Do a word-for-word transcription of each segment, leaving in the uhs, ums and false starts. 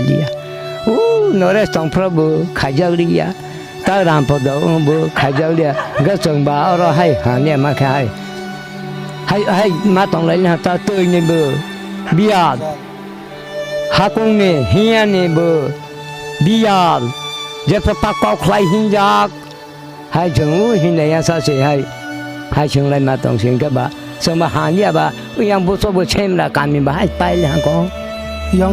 liya. O Noresh tongphro bo khaijak liya. Ta Rampodo bo khaijak liya. Hwnkhe chwng ba oro hai hamya ma khe hai. Hai, hai ma tong lai ha ta twi ni bo biyal. Hakung ni hiya ni bo biyal. Jepha pa kok khlai hinjak. Hai chwng o hinlai ya sa se hai. Hai chwng lai ma tong sing khe ba. Chwng ba han ya ba. Yang buso bo semra kami ba hai pai le hang ko. Yang,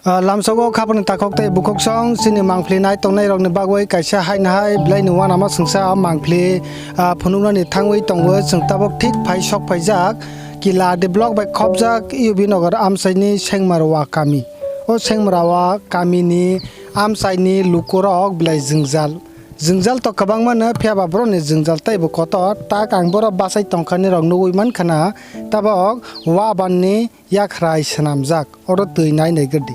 ah, lamsogo khapang takhok tei bukhuk song chini mangpli nai tongnai rok ni bagwi kaisa hai na hai belai ni uanama swngsa mangpli, ah, phunuknani thangwi tongo chwng tabok thik phai sok phaijak Kila de block bai khopjak U B Nagar amchaini Sengmarwa kami. O Sengmarwa kami ni amchaini lukurok belai jwngjal. Jwngjal to kwbangma no, phiya ba borok ni jwngjal teibo kotor. Tak ang borok bachai tongkha ni rok nugwi mankha na, tabok waban ni yakhrai swnamjak, oro twi nai nai gedi.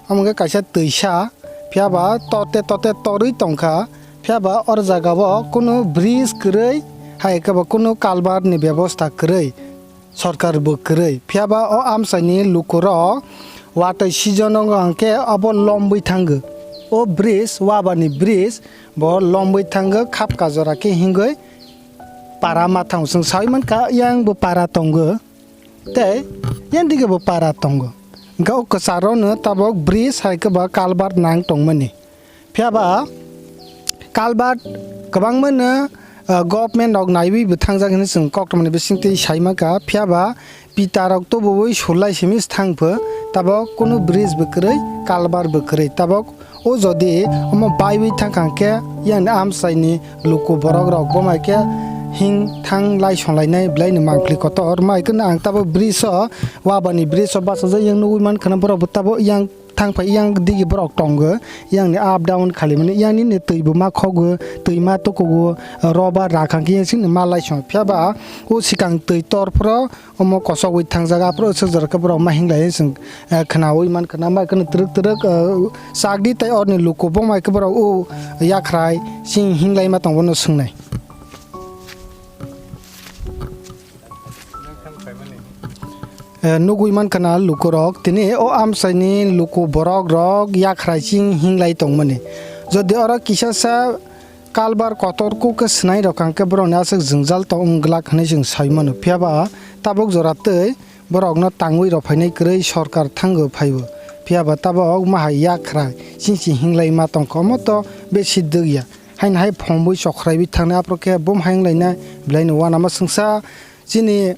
Omo khe kaisa twisa, phiya ba tote tote torwi tongkha, phiya ba oro jaga o kunu bridge kwrwi, hai khe bo kunu culvert ni bebosta kwrwi. Sorkar bo kwrwi. Phiya ba o amchaini lukurok watwi season o hwnkhe abo lombwi thango. O bridge, wabani bridge bo lombwi thango, khapka jora khe hingwi para ma thango. Chwng saui mankha, yang bo para tongo, tei yang dige bo para tongo. Hwnkhe o kwcharo no tabok bridge hai khe ba culvert nang tongmani. Phiya ba culvert kwbangma no, ah, government rok naiwi bo thangjak hinwi chwng koktwmani bisingtwi sai mankha. Phiya ba pita rok tubuwi sulai simi thang pho, tabok kunu bridge bo kwrwi, culvert bo kwrwi. Tabok o jodi omo baiwi thangkha hwnkhe yang amchaini luku borok rok bo mai khe hing thang lai song lainai belai ni mangpli kotor. Mai kheno ang tabok bridge o, wabani bridge o bachajak yang nugwi mankha na borok bo tabok yang thang phai yang digi borok tongo, yang ni up down khali mani, yang nini twi bo ma khogo, twi ma tukugo, roba rakhang khe yang sini ma lai song. Phiya ba o sikang twi tor phro omo kosogwi thangjak, aphuru swk jora khe borok ma hinglai chwng, eh, khnaui mankha na, ma kheno twrwk twrwk, eh, chakdi tei orni luku bo mai khe borok o yakhrai chini hinglai ma tong bono swngnai. Eh, nugwi mankha na lukurok, tini o amchaini luku borok rok yakhrai ching hinglai tongmani. Jodi oro kisasa kalbar kotor kuk khe swnai rok hwnkhe borokni aswk jwngjal tong wng glak hwnwi chwng sai mano. Phiya ba tabuk jora twi borokno tangwi rw phainai kwrwi sorkar thango phaibo. Phiya ba tabuk ma hai yakhrai ching ching hinglai ma tongkha, omo to besi dwk ya. Haino hai phongwi chokhraiwi thangnai, aphuru khe bum hai wng lainai, belai no uanama swngsa chini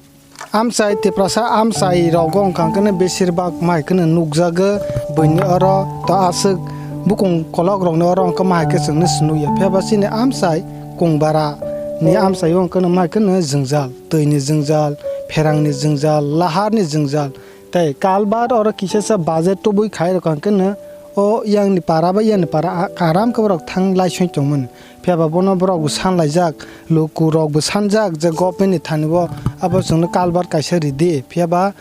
amchai, Tiprasa amchai rogo wngkha hwnkhe besir bak mai kheno nukjago buini oro to aswk bukung kolok rokni oro wngkha ma hai khe chwngno swnukya. Phiya ba chini amchai Kungbara ni amchai o wngkha ma hai kheno jwngjal, twi ni jwngjal, pherang ni jwngjal, lahar ni jwngjal. Tei kalbar oro kisasa baje tubui khai rwkha hwnkhe no o yang ni para bai yang ni para a-, karam khe borok thang lai soi tongmani. Phiya ba bono borok bo san laijak, luku rok bo sanjak je government ni thani bo abo chwngno kalbar kaisa ridi. Phiya ba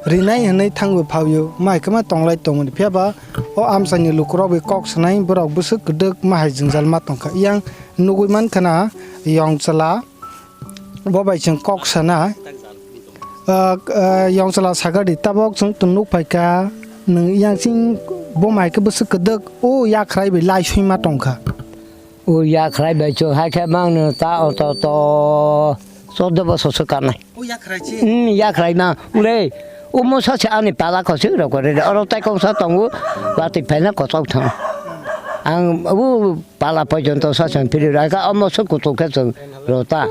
rinai hwnwi thangwi phawio, mai khe ma tong lai tongmani. Phiya ba o amchaini luku rok bai kok sanai borok bwswk kwdwk ma hai jwngjal ma tongkha. Yang nugui mankha na yong chwla. Bo bai chwng kok sana, ah, ah, yong chwla sakha di, tabok chwng tong nuk phaikha, nwng yang ching bo mai khe bwswk kwdwk o yakhrai bai lai soi ma tongkha. O yakhrai bai chwng hai khe mang no ta o to to choddo bosor se kanai. O yakhrai chi? Hmm, yakhrai ma, ule, o mosa se ani pala khosik rok kore de, oro tai kongsa tongo, bati phaina kochok thang. Ang o pala pojonto sa chwng phiri rw, aka omo se kutuk khe chwng rw ta.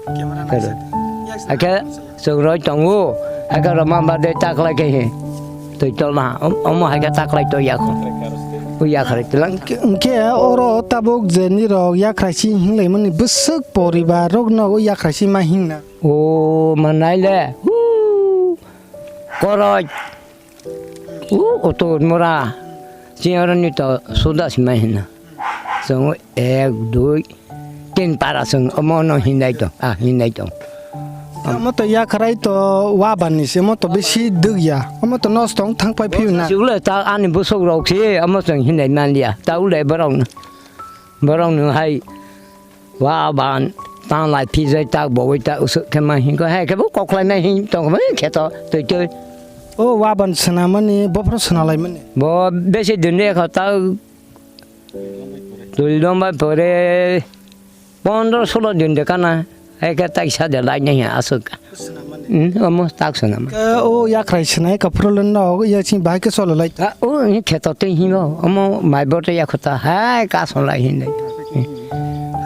Camera naisik. Ake chwng roi tongo, ake rwma ba de taklai khe he. Twi tolma, om-, omo hai khe taklai to yakho. O yakhrai tlang. Hwnkhe oro tabuk je nirok yakhrai si hinglai mani bwswk poribar rok no o yakhrai si ma hingna. O manai le. Huu. Koroi. U, utur mura, chini oro ni to suda simai hina. Chwng ek, dui, tin para chwng omo no hinlai tong, ah, hinlai tong. Omo to yakhrai to waban ni se, omo to bisi dwk ya, omo to nosto wng thang pai phiyo na. Ule ta ani bwswk rok se, omo chwng hinlai man liya, ta ule borok no, borok no hai. Wa ban tang lai phi jai tak bo wai tak usuk khe ma hin ko hai khe bo kok lai nai hin tong khe ma khe to twi twi. O waban swnamani, bophoro swnalaimani. Bo besi din de kho ta dui dong bai pore pondro solo din de kana. Eke taisa de lai nai asuk. Swnamani. Hmm, omo tak swnam. Ke o yakrai swnai ka phuru lon no ya ching bai ke solo lai. A, o ni kheto te hin bo omo mai bo te ya khota hai ka son lai hin de.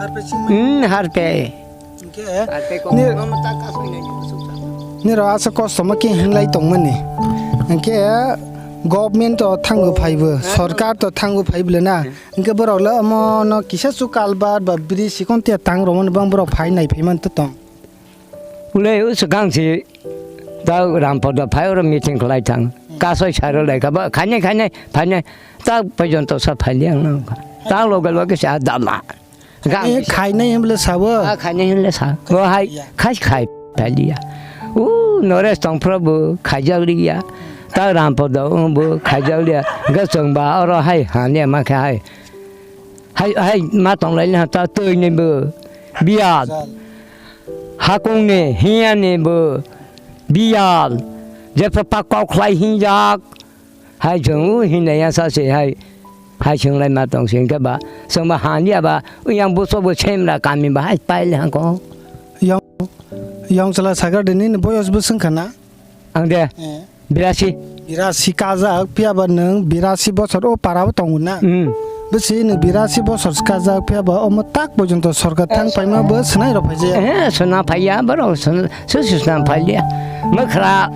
Harpe ching. Hmm, harpe. Hingke nirok asa kosto ma khe hinglai tongmani. Hingke government to thango phaibo, sorkar to thango phaibo le na. Hingke borok le omo no kisa su culvert ba bridge sikon tia tang romani bang borok phai nai phai man to tong. Ulai usu gang si ta Rampodo phai oro meeting khlai thang. Kasoi saro lai kha ba khainai khainai phainai ta porjonto sa phai liang nang kha. Ta loge loge sa dama. Gang e khainai himle sabo. A khainai himle sa. Bo hai khai khai phailiya. U Noresh tongphro bo khaijak liya. Ta Rampodo bo khaijak liya. Ga chwng ba oro hai hanya ma khe hai. Hai hai ma tong lai na ta twi ni bo. Biyal. Hakung ni hiya ni bo. Biyal. Jepha pa kok khlai hinjak. Hai chwng o hinlai ya sa se hai, hai chwnglai ma tong se hingke ba, chwng ba han ya ba, yang buso bo semra kami ba hai pai le hangko. Yang, yang chwla sakar de nini boyos bo swng kha na? Ang de, eh, birasi. Birasi kajak, phiya ba nwng birasi bosor o para o tongo na? Hmm. Bwswi nwng birasi bosor kajak, phiya ba omo tak porjonto sorkar thang paima bo swnai rok phai jaya. Eh, swnam phai ya, borok swn-, sw swnam phai ya. Mwkhra,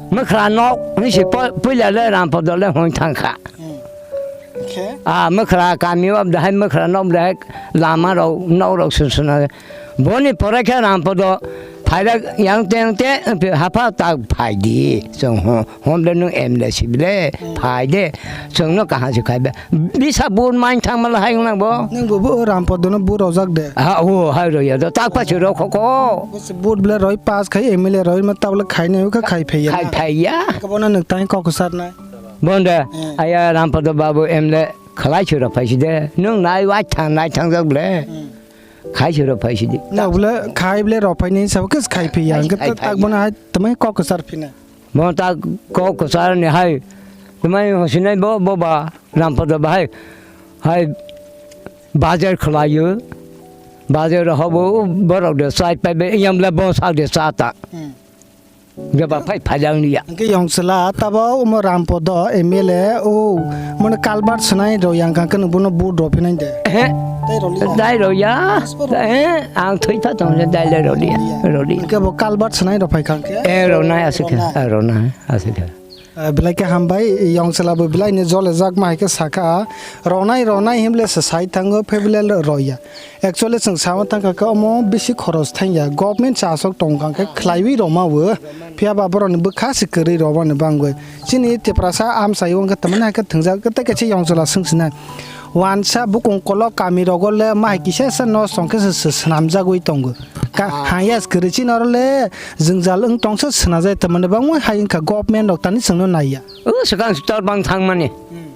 mwkhra nok, ni si po-, puila le Rampodo le hwn thang kha. Hmm. Khe? A, mwkhra kami o dahai mwkhra nok dahai lama rok, nok rok swn swnam. Boni pore khe Rampodo phaijak yang te yang te, hapha tak phai di. Chwng ho-, hom de nwng M L A si bile, phai de. Chwng no kaham se khai be. Bisa bun main thang mal hai nang bo. Nwng bo bo Rampodo no bu rojak de. Ha, o hai ro ya do. Tak pa chiro kho kho. Bo se bu bile roi pass khai M L A roi ma ta bile khai nai kha khai phai ya. Khai phai ya. Ka bo no nwng tai kok sar nai. Bonda, eh, aya Rampodo babu M L A khalai chiro phai si de. Nwng nai wai thang nai thang jak bile. Hmm. Khai se rok phai sidi. Na bole khai bole rok phai ni sabo khe khai phi ya. Khai, hingke khai, tak khai bono ya. Hai tamai kok kwchar phina. Mo ta kok kwchar ni hai. Tamai hosinai bo, bo ba, Rampodo ba hai. Hai bajar khwlaio. Bajar hobo borok de chai pai be yam le bo sak de cha ta. Hmm. Gaba phai phajang liya. Hingke yong chwla tabo omo Rampodo M L A o mone culvert swnai rw yang kang khe nwng bono vote rw phinai de. Ehe. Tei rw liya. Dai rw ya. Passport rw. Ehe, ang thwi pha tong le dai le rw liya. Rw liya. Hingke bo culvert swnai rw phai kang khe. Eh, rw nai aswk khe. Rw nai. Ah, rw nai aswk khe. Ah, belai khe hambai, yong chwla bo belai ni jole jak ma hai khe sakha. Rw nai, rw nai himle se sai thango, phe bele rw ya. Actually, chwng sama thangkha khe omo bisi khoros thangya. Government se aswk tong kha khe khlaiwi rwma o. Phiya ba borokni bwkha se kwrwi rwmani bangwi. Chini Tiprasa amchai wngkha tamani hai khe thwngjak tei kaisa yong chwla swng sinai. Wansa bukung kolok kami rogo le ma hai kisa se no song khe se, se swnamjagwi tongo. Ka, ah, haya se kwrwi chini oro le jwngjal wng tong se swnajai tamani bangwi hai wngkha government rok tani chwngno naiya. O swkang tor bang thangmani. Hmm.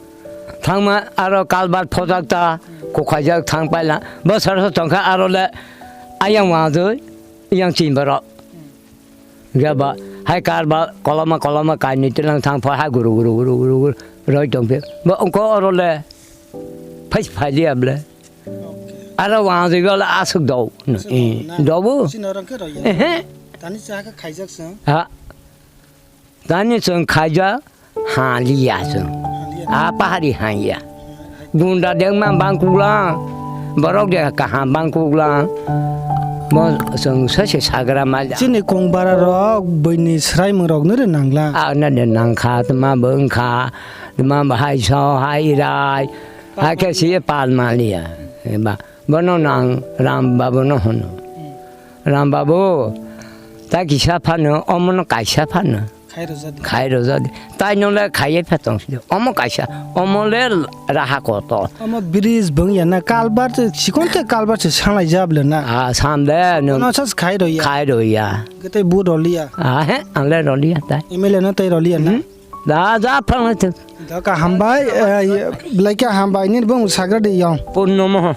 Thangma aro kalbar phojak ta, kokhaijak thang paila. Bwsarsa tongkha aro le ayang wajwi, yang chini borok. Gaba, hai karba koloma koloma kainwi twilang thang pha, hai guru guru guru guru guru roi tongphi. Bo ongko oro le phai phai liya ble. Aro wajwi bole aswk do. Aswk do na? Dobu? Chini orang khe roi ya. Ehe. Tani cha khe khaijak swng. Ha. Tani chwng khaija ha liya chwng. Ha liya. A pahari ha ya. Gunda dengma bangkuklang. Borok de kaham bangkuklang. Mo chwng sase sagra malya. Chini kong bara rok buini sraimung rok no re nangla. A na de nangkha, tma bo wngkha, tma bo hai so, hai rai. Hai khe si pal maliya. Ba, bono nang Ram Babu no hono. Ram Babu, ta kisa phano, omono kaisa phano. Khai rwjadi. Khai rwjadi. Tai no le khaiye phe tong si. Omo kaisa, omo le raha kotor. Omo bridge bung ya na, kalbar se, sikon te kalbar se sanglai jab le na. Ah, sam de no. No sas khai rw ya. Khai rw ya. Gete bu rw liya. Ah, he, ang le rw liya tai. M L A no tai rw liya na. Hmm? Da, da, phang le. Da ka hambai, eh, belai khe hambai ni bung sagra de yong. Pun no mo.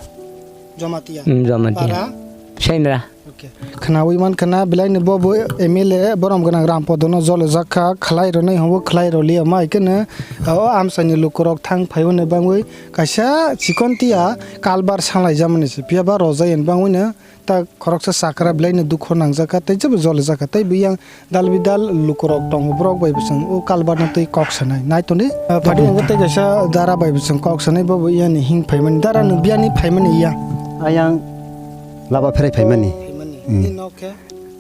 Jamatia. Hmm, Jamatia. Para? Sendra. Khwnawi mankha na, belai ni bo bo M L A borom gwnang Rampodo no jolojak kha, khlai rwnai hwnwi khlai rwliya, ma hai kheno o amchaini lukurok thang phaiwi ni bangwi kaisa chikon tiya kalbar sanglai jamani se, phiya ba rojai ni bangwi no ta khoroksa chakra belai ni dukhu nangjak kha, tei jebo jolojak kha, tei bo yang dal bidal lukurok tongo, borok bai bo chwng o kalbar no twi kok sanai. Nai toni, ah, phadi hwnwi tei kaisa dara bai bo chwng kok sanai, bo bo yang ni hing phaimani, dara nwng biyani phaimani yang. Ayang laba pherai phaimani. Phaimani. Hmm. Ni nok khe?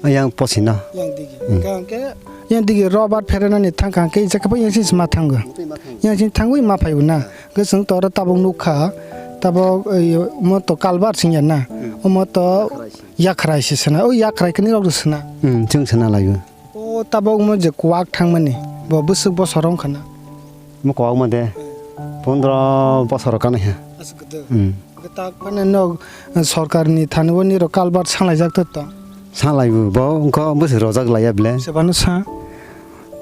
Ayang posina. Yang digi. Hmm. Hwnkhe, hwnkhe yang digi robar pherenani thangkha hwnkhe, jekhe bo yang sini ma thango. Yang sini thangwi ma phaibo na. Hwnkhe chwng to oro tabok nukha, tabok, eh, mo to kalbar singya na. Hmm. Omo to yakhrai se. Yakhrai se sana. O yakhrai khe nirok rw sana. Hmm, chwng sana laio. O tabok mo je kwak thangmani, bo bwswk bosor wngkha na? Mo kwak ma de, pondro bosor kanai ha. Aswk kwdwk. Hmm. Hwnkhe tak phano nok, eh, sorkar ni thani o nirok kalbar sanglai jak to to. Sanglai bo, bo wngkha bwswk rojak laiya ble. Sebano sa?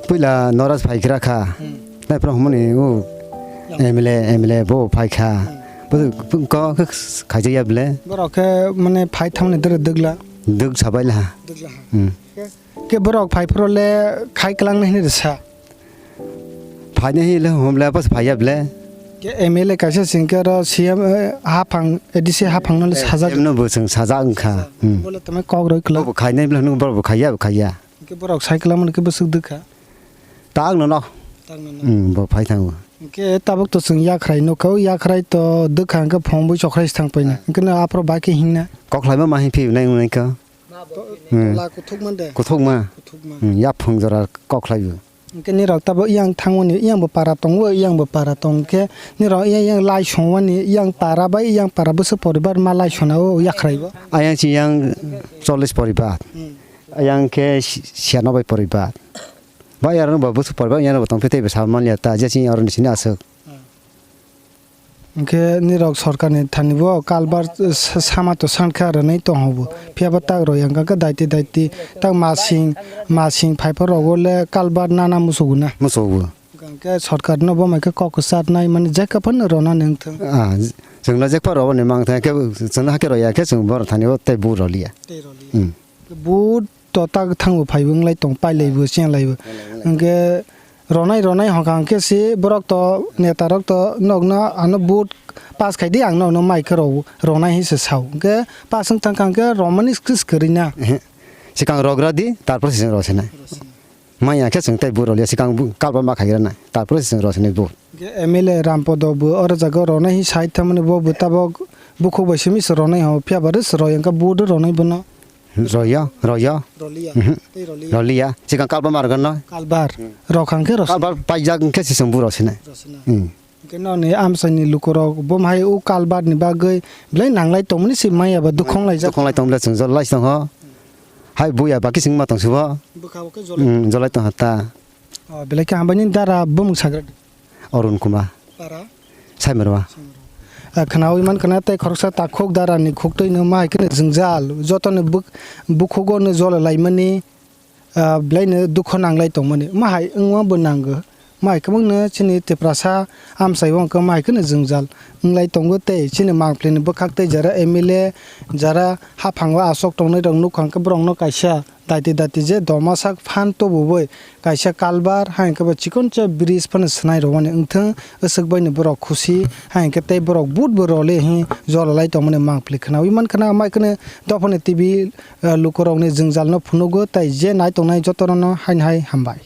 Puila Noraj phai kra kha. Hmm. Nai phano hwnmani o M L A, M L A bo phai kha. Hmm. Bo ko khe khaijak ya ble. Borok khe mane phai thangmani dwrwk dwgla. Dwk sabai la. Dwgla. Hmm. Khe borok phai phuru le khai kwlang nai hinwi rwsa. Phaina hi le hom le bas phaiya ble. Ke M L A kaisa sing khe oro C M, eh, haphang, A D C haphang no le sajak. M no bo chwng sajak wngkha. Hmm. Bole tamo kok roi kwlak. Bo khainai ble hwnwi borok bo khaiya, bo khaiya. Ke borok sai kwlak mani khe bwswk dwkha. Tak no no. Tak no no. Hmm, bo phai thango. Ke tabuk to chwng yakhrai nukha, o yakhrai to dwkha hwnkhe phung bui chokrai se thang paina. Hwnkhe no aphuru bai khe hingna. Kok khlaima ma hing phi nai nai kha. Hmm. Tola kuthukma de. Kuthukma. Kuthukma. Hmm, yaphung jora kok khlaibo. Hwnkhe nirok tabuk yang thangmani, yang bo para tongo, yang bo para tong khe nirok yang, yang lai songmani, yang para bai yang para bwswk poribar ma lai sona o yakhrai bo. Ayang si yang chollish poribar. Hmm. Ayang khe si-, siya nobai poribar. Bai aro bo bwswk poribar yang bo tong phi tei bo sa man ya ta je si aro ni sini aswk. Hmm. Hwnkhe nirok sorkarni thani bo kalbar, eh, sa-, sama to sankha rwnai tongho bo. Phiya bo tak rw yang kha khe daiti daiti tak masing, masing phaiphar rogo le kalbar nana musugo na. Musugo. Hwnkhe sorkarno bo mai khe kok kwcharnai mani jekha phano rwnani wngthang. Ah, chwngno jekha rwbani mang thang khe chwngno hakhe rwya khe chwng borok thani bo tei bu rwliya. Tei rwliya. Hmm. But to tak thango phaibo wnglai tong, pailaibo, chenglaibo. Hwnkhe ronai, ronai hwnkha hwnkhe se borok to, netarok to nokno ano vote pass khai di, ang nokno mai khe rw-, ronai hinwi se sao. Hwnkhe pass wng thangkha hwnkhe romani skris kwrwi na. Ehe. Swkang rogra di, tarpor se chwng rosina. Maya khe chwng tei bu roliya, swkang bu kalba ma khai rana, tarpor se chwng rosina bu. Hwnkhe M L A Rampodo bo oro jaga ronai hinwi sai thamani bo bo tabok bukhuk bai simi se ronai ho, phiya ba rw se roi wngkha vote ronai bono. Roya, roya. Roliya. Mhm. Tei roliya. Roliya. Chikang kalbar margan no. Kalbar. Hmm. Rok hang khe rosina. Kalbar paijak hwnkhe se chwng bu rosina. Rosina. Hmm. Hwnkhe noni amchaini lukurok bo hai o kalbar ni bagwi belai nanglai tongmani se maya ba dukhong laijak. Dukhong lai tong bwle chwng jol lai tong ho. Hai buya ba kising ma tong subo. Bwkha bo khe jolai. Hmm, jolai tong ha ta. O, belai khe hambai nini dara bumung sagra. Arun Kumar. Para? Saimarwa. Ah, khwnawi mankha na tei khoroksa takhuk dara ni khuktwi no ma hai kheno jwngjal. Joto ni buk-, bukhugo no jolo laimani, ah, belai no dukho nanglai tongmani. Ma hai wngma bo nango. Ma hai kwbangno chini Tiprasa amchai o wngkha ma hai kheno jwngjal wnglai tongo tei chini mangpili ni bwkhak tei jara M L A, jara haphango aswk tongnai rok nukha hwnkhe borok no kaisa Daiti daiti je domasak phan tubuwi kaisa kalbar, hai hwnkhe bo chikonsa bridge phano swnai rwmani wngthwng, aswk baino borok khusi, hai hwnkhe tei borok vote bo rwliya hwnwi jora lai tongmani mangpili khwnawi mankha na, mai kheno dophani T V, eh, lukurokni jwngjalno phunugo tei je nai tongnai jotono haino hai hambai.